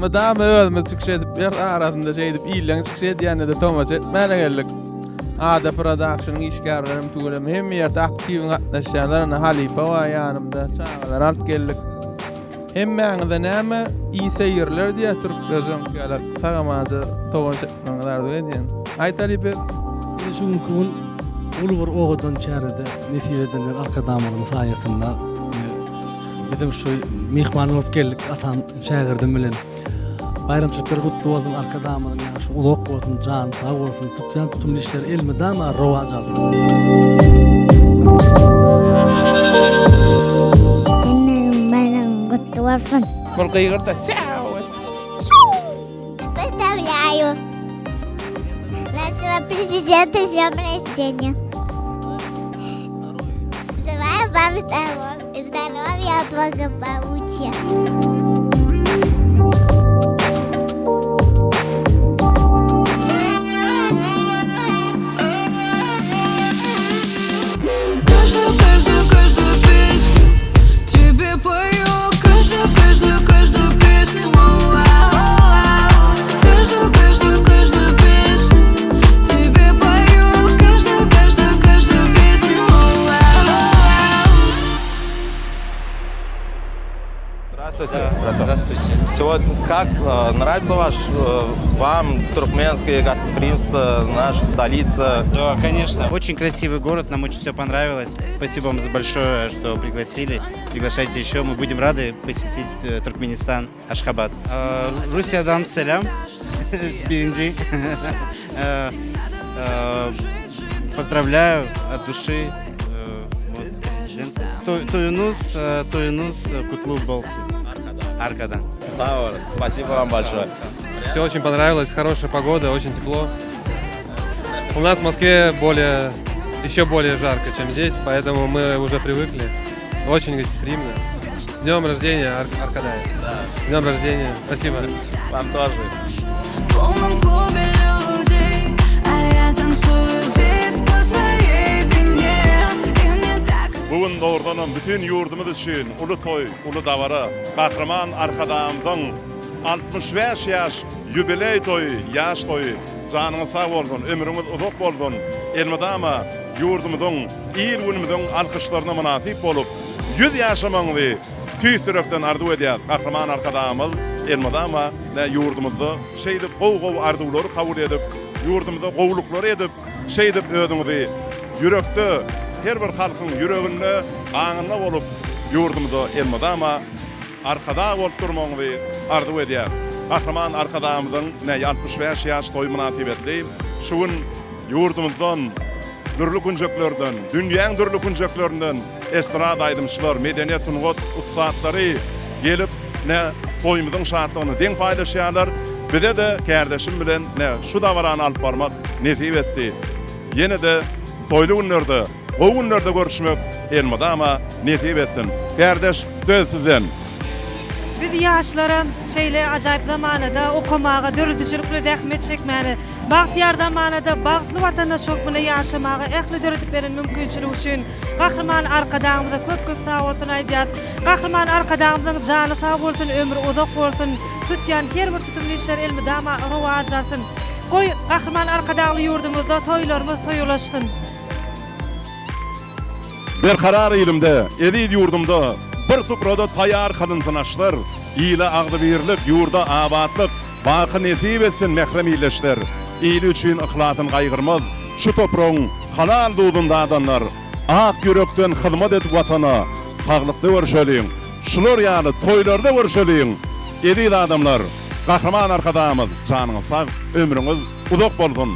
Mydama özümiz çykyş edip ýörüs arasynda şeýdip illeň çykyş edýänine-de tomaşa etmäne geldik. Ada Productionyň işgärlerem tüweleme hemme ýerde aktiw gatnaşýarlar. Ine halypa bar ýanymda, çagalary alyp geldik. Hemmäňize näme iyi seýirler diýýär türkler öňki ýaly sag-amanja tomaşa etmegiňizi arzuw edýän. Aýt halypa. Ine şu günki gün uly bir owadan çärede nesip edenler Arkadagymyzyň saýasynda bizem şu myhman bolup geldik atam şägirdim bilen. Baýramçylyklar gutly bolsun Arkadagymyzyň ýaşy uzak bolsun jany sag bolsun tutýan tutumly işleri elmydama rowaç alsyn. Hemmäniň baýramy gutly bolsun. Bul gygyrda Siau! Поздравляю нашего президента с днем рождения. Желаю вам здоровья, благополучия. Каждую, каждую, каждую песню тебе пою Каждую, каждую, каждую песню Каждую, каждую, каждую песню тебе пою Каждую, каждую, каждую песню Здравствуйте. Здравствуйте. Сегодня как э, нравится ваш, э, вам туркменское гостеприимство, наша столица? Да, конечно. Очень красивый город, нам очень все понравилось. Спасибо вам за большое, что пригласили. Приглашайте еще, мы будем рады посетить э, Туркменистан, Ашхабад. Э, Russiýadan salam, birinji. Э, э, Поздравляю от души э, вот, президента. Toýuňyz, toýuňyz gutly bolsun. Arkadan. Sag boluň. Спасибо вам большое. Все очень понравилось, хорошая погода, очень тепло. У нас в Москве более, еще более жарко, чем здесь, поэтому мы уже привыкли. Очень гостеприимно. С днем рождения, Ар Arkadag. С днем рождения. Спасибо. Вам тоже. В полном клубе людей, а я танцую здесь по своей вине. И мне так Bu gün dogrudanam bütin ýurdumyz üçin uly toý, uly dabara. Gahryman Arkadagymyzyň 65 ýaş ýubileý toýy, ýaş toýy. Janyňyz sag bolsun, ömrüňiz uzak bolsun. Elmydama ýurdumyzyň, il-günümiziň alkyşlaryna mynasyp bolup, 100 ýaşamagyňyzy tüýs ýürekden arzuw edýäris. Gahryman Arkadagymyz elmydama ýurdumyzda şeýdip gowy-gowy arzuwlary kabul edip, ýurdumyza gowulyklary edip, şeýdip özüňizi ýürekde, her bir halkyň ýüreginde, aňynda bolup, ýurdumyza elmydama Arkadag bolup durmagyňyzy arzuw edýäris. Gahryman Arkadagymyzyň ine 65 ýaş toýy mynasybetli şu gün ýurdumyzdan, dürli künjeklerden, dünýäň dürli künjeklerinden estrada aýdymçylar, medeniýet-sungat ussatlary gelip, ine toýumyzyň şatlygyny deň paýlaşýarlar. Bize-de kärdeşim bilen ine şu dabarany alyp barmak nesip etdi. Ýene-de toýly günlerde, gowy günlerde görüşmek elmydama nesip etsin. Kärdeş, söz sizden. Biz ýaşlara şeýle ajaýyp zamanada okamaga, döredijilikli zähmet çekmäne, bagtyýar zamanada bagtly watandaş hökmünde ýaşamaga ähli döredip beren mümkinçiligi üçin Gahryman Arkadagymyza köp-köp sagbolsun aýdýas. Gahryman Arkadagymyzyň jany sag bolsun, ömri uzak bolsun, tutýan her bir tutumly işleri elmydama rowaç alsyn. Goý, Gahryman Arkadagly ýurdumyzda toýlarymyz toýulaşsyn! Berkarar ilimde, eziz ýurdumda bir suprada taýýar kylynsyn aşlar. Ile agzybirlik, ýurda abatlyk baky nesip etsin mährem ildeşler. Ili üçin yhlasyn gaýgyrmaz şu topragyň halal duzun dadanlar. Ak ýürekden hyzmat edip Watana, saglykda görşeliň. Şular ýaly toýlarda görşeliň. Eziz adamlar, Gahryman Arkadagymyz janyňyz sag, ömrüňiz uzak bolsun!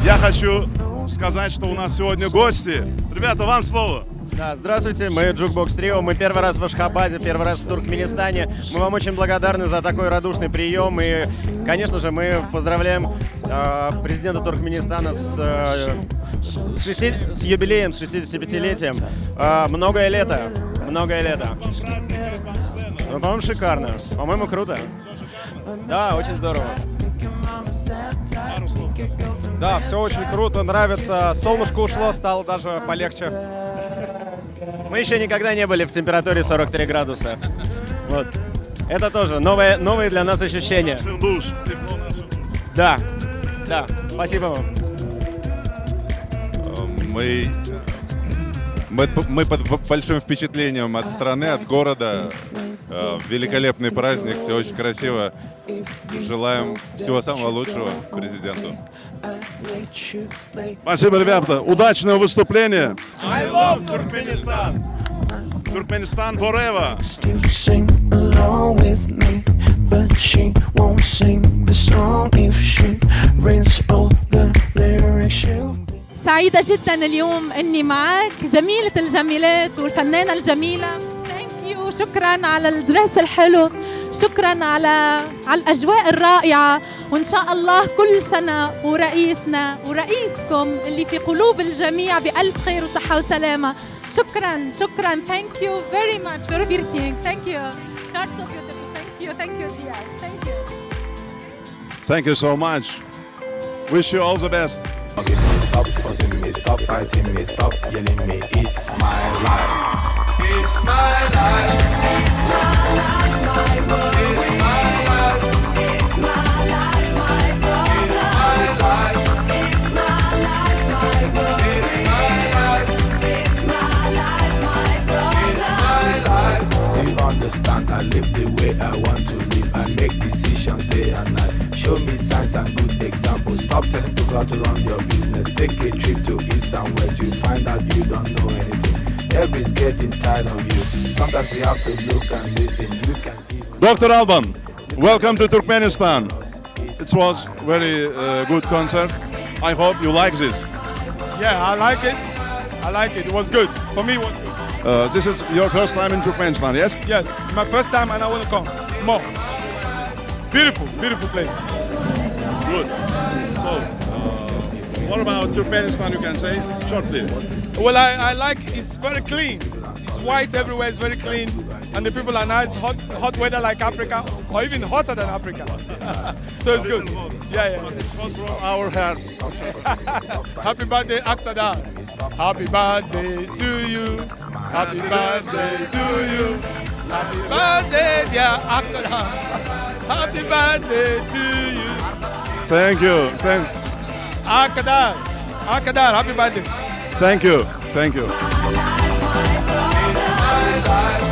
Я хочу сказать, что у нас сегодня гости. Ребята, вам слово. Да, здравствуйте, мы Jukebox Trio, мы первый раз в Ашхабаде, первый раз в Туркменистане. Мы вам очень благодарны за такой радушный прием и, конечно же, мы поздравляем президента Туркменистана с юбилеем, с 65-летием. Многое лето, многое лето. Ну, по-моему, шикарно, по-моему, круто. Да, очень здорово. Да, все очень круто, нравится. Солнышко ушло, стало даже полегче. Мы еще никогда не были в температуре 43 градуса. Вот. Это тоже новое, новые для нас ощущения. Душ, тепло наше. Да, спасибо вам. Мы под большим впечатлением от страны, от города. Великолепный праздник, все очень красиво. Желаем всего самого лучшего президенту. Спасибо, ребята. Удачного выступления. I love Turkmenistan. Turkmenistan forever. To sing along with me, but she won't sing the song if she reads all the lyrics. She'll سعيدة جدا اليوم اني معك، جميلة الجميلات والفنانة الجميلة. Thank you، شكرا على ال dress الحلو، شكرا على الاجواء الرائعة، وان شاء الله كل سنة ورئيسنا ورئيسكم اللي في قلوب الجميع بألف خير وصحة وسلامة. شكرا شكرا، thank you very much for everything. Thank you. You're so beautiful. Thank you, thank you dear, thank you. Thank you so much. Wish you all the best. Stop fussing me, stop fighting me, stop yelling me. It's my life. It's my life. It's my life, my world. It's my life. It's my life, my world. It's my life. It's my life, my world. It's my life. It's my life, my world. It's my life. Do you understand? I live the way I want to live. I make decisions day and night. Show me signs and good examples. Stop telling people how to run your business. Take a trip to east and west. You find out you don't know anything. Everybody's getting tired of you. Sometimes you have to look and listen. You can even. Dr. Alban, welcome to Turkmenistan. It was very good concert. I hope you like this. Yeah, I like it. I like it. It was good. For me, it was good. This is your first time in Turkmenistan, yes? Yes, my first time and I want to come more. Beautiful, beautiful place. Good. So, what about Turkmenistan you can say shortly? Well, I like it's very clean. It's white everywhere, it's very clean. And the people are nice, hot, hot weather like Africa, or even hotter than Africa. So it's good. Yeah. It's hot from our heart. Happy birthday, Arkadag. Happy birthday to you. Happy birthday to you. Happy birthday, dear Arkadag. Happy birthday to you. Thank you. Arkadag. Arkadag, happy birthday. Thank you. Thank you. It's my life.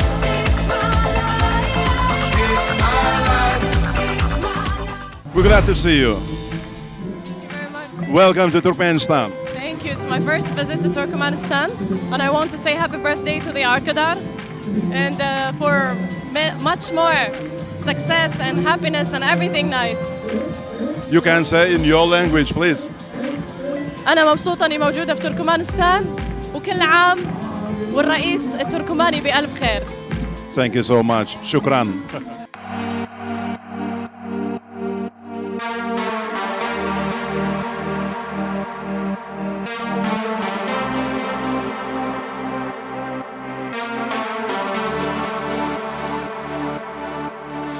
It's my life. We're glad to see you. Welcome to Turkmenistan. Thank you. It's my first visit to Turkmenistan, and I want to say happy birthday to the Arkadar and for much more success and happiness and everything nice. You can say in your language, please. أنا مبسوطة إني موجودة في تركمانستان، وكل عام والرئيس التركماني بألف خير. Thank you so much. شكرا.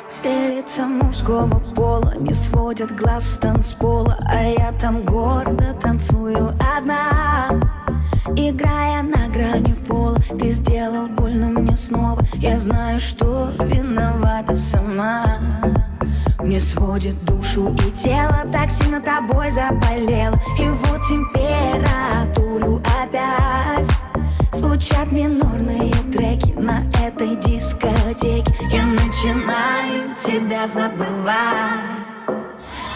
Все лица мужского пола не сводят глаз с танцпола, а я там гордо танцую одна, играя на грани пола. Ты сделал больно мне снова. Я знаю, что виновата сама. Мне сводит душу и тело, так сильно тобой заболело. И вот температуру опять. Звучат минорные треки на этой дискотеке. Я начинаю тебя забывать.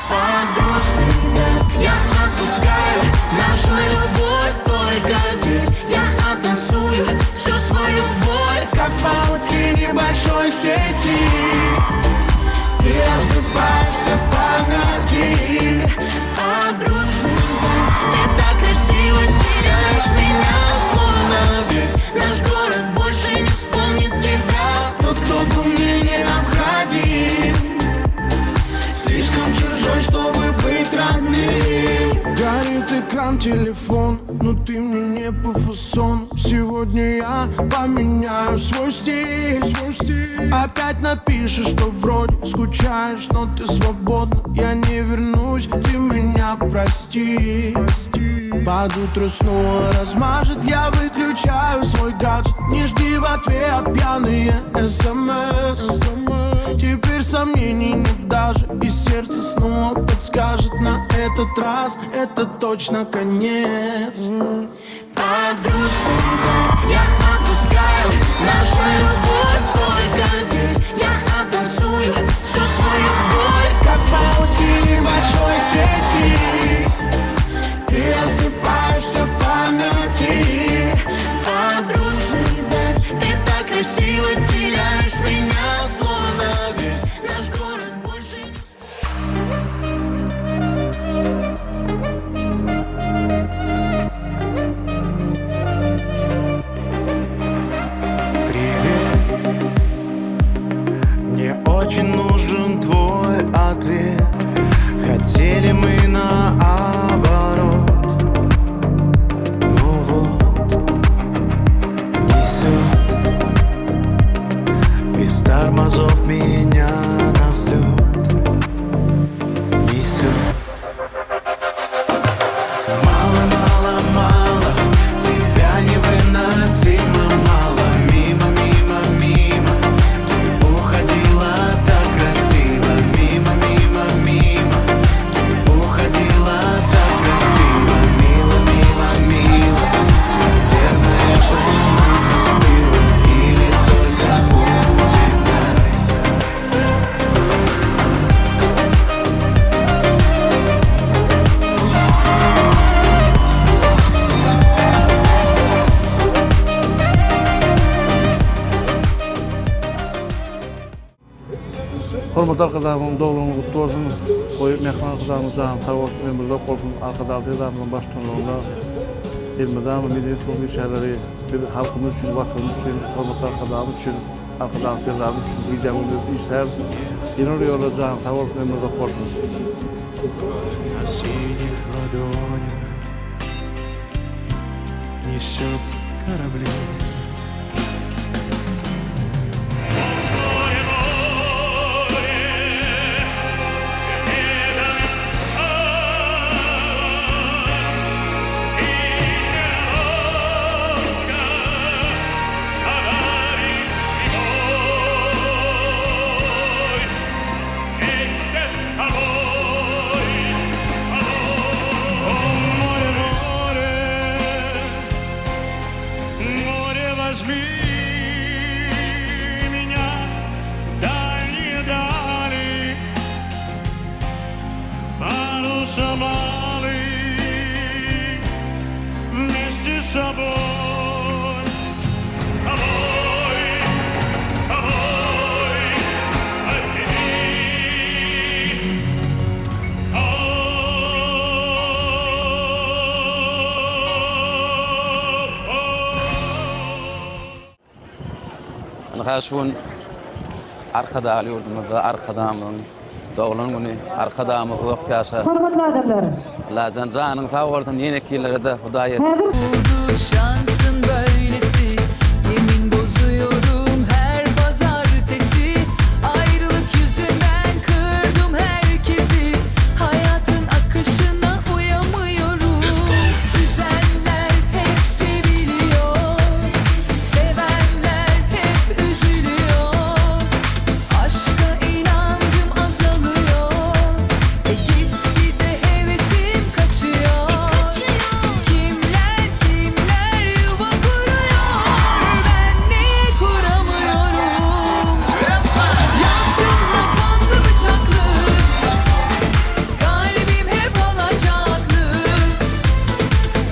Под грустный дождь я отпускаю нашу любовь только здесь. Я оттанцую всю свою боль, как в паутине большой сети. Ты рассыпаешься в памяти. Под грустный дождь ты так красиво теряешь меня, словно весь. телефон, но ты мне не по фасону Сегодня я поменяю свой стиль, свой стиль Опять напишешь, что вроде скучаешь, но ты свободна Я не вернусь, ты меня прости, прости. Под утро снова размажет, я выключаю свой гаджет Не жди в ответ пьяные смс Теперь сомнений нет даже И сердце снова подскажет на этот раз Это точно конец Под грустный дождь я отпускаю Нашу любовь только здесь Я оттанцую всю свою боль Как в паутине большой сети Ты рассыпаешься в памяти Под грустный дождь Ты так красиво теряешь меня Словно весь наш город больше не Привет, мне очень нужен твой ответ. Хотели мы наоборот, ну вот, несет без тормозов меня на взлет, несет. Мало, мало, мало, тебя невыносимо мало. Мимо, мимо, мимо, ты уходила так красиво. Мимо, мимо, мимо, ты уходила так красиво. Мило, мило, мило, наверное, у нас остыло. Или только у тебя. Hormatly Arkadagymyzyň doglan güni gutly bolsun! Goý, Mähriban Arkadagymyz jany sag bolsun, ömri uzak bolsun! Arkadagly Serdarymyzyň baştutanlygynda elmydama medeniýet-sungat işgärleri biz halkymyz üçin, Watanymyz üçin, hormatly Arkadagymyz üçin, Arkadagly Serdarymyz üçin gije-gündiz işläris. Ýene bir ýola jany sag bolsun, ömri uzak bolsun! На синих ладонях несет корабли. Море, возьми меня в дальние дали, паруса малы вместе с собой, собой, собой возьми. Ynha şu gün Arkadagly ýurdumyzda Arkadagymyzyň doglan güni. Arkadagymyz uzak ýaşa. Hormatly adamlar! Allajan janyň sag bolsun ýeneki ýyllara-da Hudaý Oldu şansın böylesi Yemin bozuyorum her pazartesi Ayrılık yüzünden kırdım herkesi Hayatın akışına uyamıyorum Üzenler hep seviliyor Sevenler hep üzülüyor Aşka inancım azalıyor E git gide hevesim kaçıyor Kimler kimler yuva kuruyor Ben niye kuramıyorum Yazdım mı kanlı bıçaklı Kalbim hep alacaklı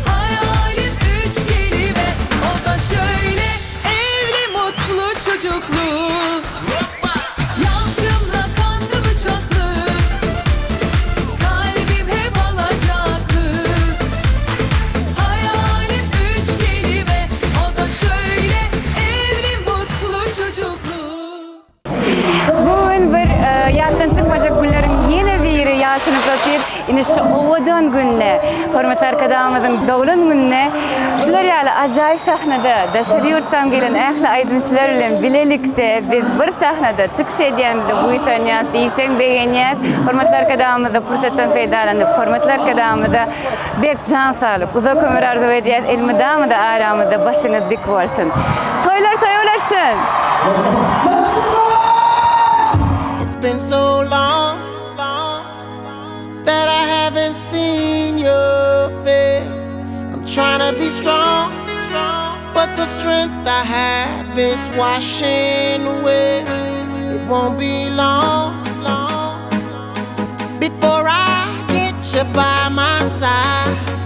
Hayalim üç kelime O da şöyle evli mutlu çocuklu Yazdımla kanlı bıçaklı Kalbim hep alacaklı Hayalim üç kelime O da şöyle evli mutlu çocuklu Bu gün bir ýatdan çykmajak günleriň ýene biri ýaşanyp otyr. Ine şu owadan günde, hormatly Arkadagymyzyň doglan gününde şular ýaly ajaýyp sahnada daşary ýurtdan gelen ähli aýdymçylar bilen bilelikde biz bir sahnada çykyş edýänimize buýsanýas, diýseň begenýäs. Hormatly Arkadagymyza pursatdan peýdalanyp, hormatly Arkadagymyza berk jan saglyk, uzak ömür arzuw edýäs. Elmydama-da aramyzda başyňyz dik bolsun. Toýlar toýa ulaşsyn! It's been so long that I haven't seen your face. I'm trying to be strong, but the strength I have is washing away. It won't be long before I get you by my side.